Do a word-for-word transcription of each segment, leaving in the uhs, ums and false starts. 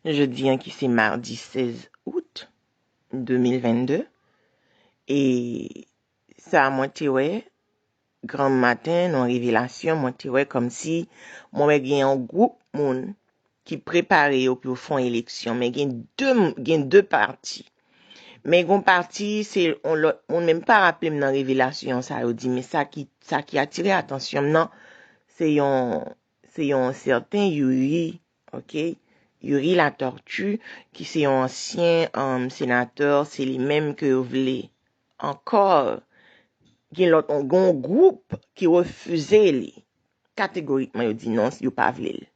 Jodi an ki se madi sèz out de mil vennde, e sa mwen te wè granm maten, nan revelasyon, mwen te wè kòmsi mwen wè gen yon gwoup moun ki prepare yo pou yo fè yon eleksyon, men gen de, gen de pati. Men gen yon pati, se yon lòt moun, men m pa raple m nan revelasyon sa yo di, men sa ki, sa ki atire atansyon m nan, se yon, se yon sèten Youri, ok? Youri Latortue, ki se yon ansyen, um, senatè, se li menm ke yo vle ankò. Gen lòt, gen yon gwoup ki refize li. Kategorikman, yo di non, yo pa vle l.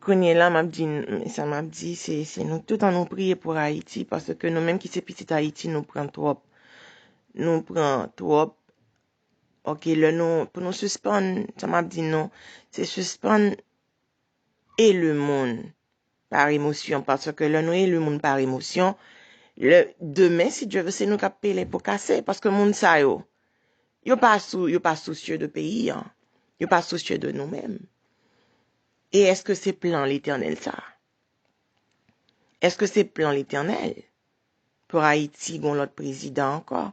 Kounye la, m ap di, sa m ap di, se, se nou tout an nou priye pou Ayiti, paske nou menm ki se pitit Ayiti, nou pran twòp. Nou pran twòp. Ok, lè nou, pou nou sispann, sa m ap di nou, se sispann eli moun pa emosyon, paske lè nou eli moun pa emosyon, lè, demen, si Dye vle, se nou k ap peye po kase, paske moun sa yo, yo pa sou, yo pa sousye de peyi an, yo pa sousye de nou menm. E èske se plan Letènèl sa? Èske se plan Letènèl pou Ayiti gon lòt prezidan ankò?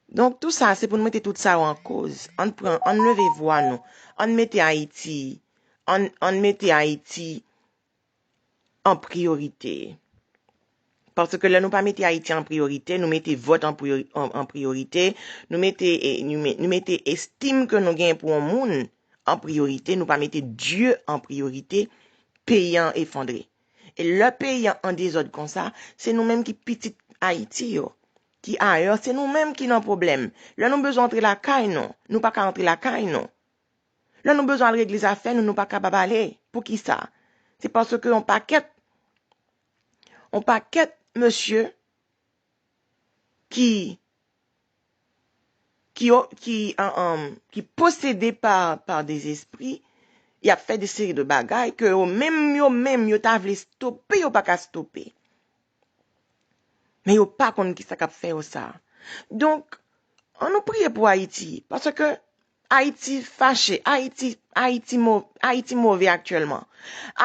Donk, tou sa, se pou nou mete tout sa yo an koz. Ann pran, ann leve vwa nou. Ann mete Ayiti, ann, ann mete Ayiti an priyorite. Paske lè nou pa mete Ayiti an priyorite, nou mete vòt an priyo-, an, an priyorite, nou mete, e, nou me-, nou mete estim ke nou gen pou yon moun an priyorite, nou pa mete Dye an priyorite, peyi an efondre. E lè peyi an an dezòd konsa, se nou menm ki pitit Ayiti yo, ki ayè, se nou menm ki nan pwoblèm. Lè nou bezwen antre lakay nou, nou pa ka antre lakay nou. Lè nou bezwen al regle zafè nou, nou pa kapab ale. Poukisa? Se paske yon pakèt, yon pakèt mesye ki, ki, ki, an, an, ki posede pa, pa dezespri, y ap fè de seri de bagay ke yo menm, yo menm, yo ta vle stope, yo pa ka stope. Men yo pa konn kisa k ap fè yo sa. Donk, ann nou priye pou Ayiti, paske Ayiti fache, Ayiti, Ayiti mo-, Ayiti move aktyèlman.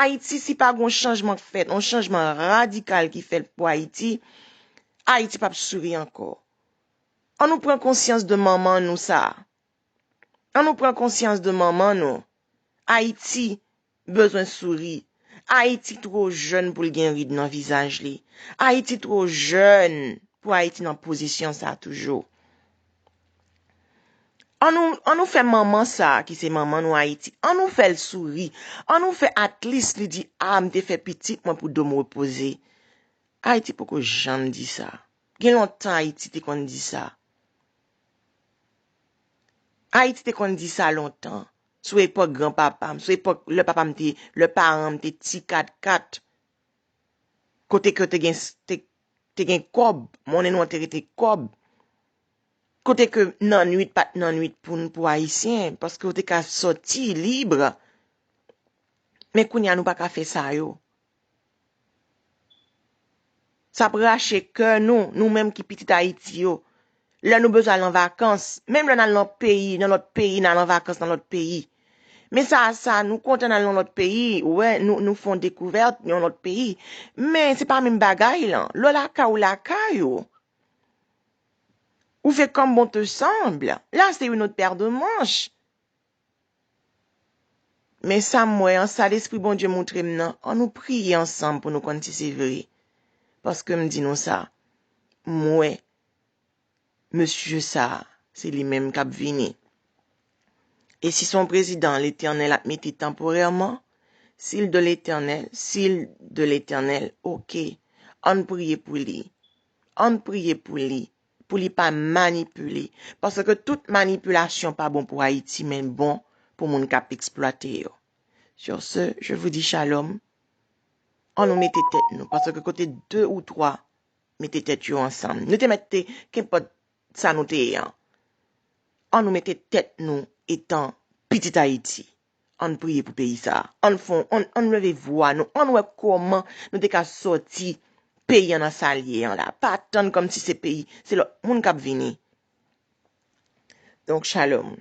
Ayiti, si pa gon chanjman k fèt, yon chanjman radikal ki fèt pou Ayiti, Ayiti p ap souri ankò. Ann nou pran konsyans de manman nou sa. Ann nou pran konsyans de manman nou. Ayiti bezwen souri. Ayiti twò jèn pou l gen rid nan vizaj li. Ayiti twò jèn pou Ayiti nan pozisyon sa toujou. Ann nou, ann nou fè manman sa, ki se manman nou Ayiti, ann nou fè l souri. Ann nou fè at least li di, "A, m te fè pitit mwen pou do m repoze." Ayiti poko janm di sa. Gen lontan Ayiti te konn di sa. Ayiti te konn di sa lontan. Sou epòk granpapa m, sou epòk lè papa m te, lè paran m te ti kat kat. Kote ke te gen, te, te gen kòb, monnen nou an te rete kòb. Kote ke nannwit pa t nannwit pou n, pou Ayisyen, paske w te ka sòti lib. Men kounye a nou pa ka fè sa yo. Sa ap rache kè nou, nou menm ki pitit Ayiti yo. Lè nou bezwen al an vakans, menm lè n al nan peyi, nan lòt peyi, n al an vakans nan lòt peyi. Men sa, sa, nou kontan n al nan lòt peyi, wè, nou, nou fè yon dekouvèt nan yon lòt peyi. Men se pa menm bagay lan. Lè w lakay ou lakay ou. Ou fè kòm bon te sanble. La, se yon lòt pè de manch. Men sa m wè an, sa Lespri Bondye montre m nan, ann nou priye ansanm pou nou konn si se vre. Paske m di nou sa, m wè mesye sa, se li menm k ap vini. E si se yon prezidan Letènèl ap mete tanporèman, s'il de l'Éternel, s'il de l'Éternel, oke, ann priye pou li. Ann priye pou li, pou li pa manipile. Paske tout manipilasyon pa bon pou Ayiti, men bon pou moun k ap eksplwate yo. Sur ce, je vous dis shalom. Ann nou mete tèt nou, paske kote de ou twa mete tèt yo ansanm. Nou te mèt te, kenpòt sa nou te ye an. Ann nou mete tèt nou etan pitit Ayiti. Ann priye pou peyi sa a. Ann fon, ann, ann leve vwa nou. Ann wè kòman nou te ka sòti peyi an nan sa l ye an la. Pa tann kòmsi se peyi, se lòt moun k ap vini. Donk, shalom.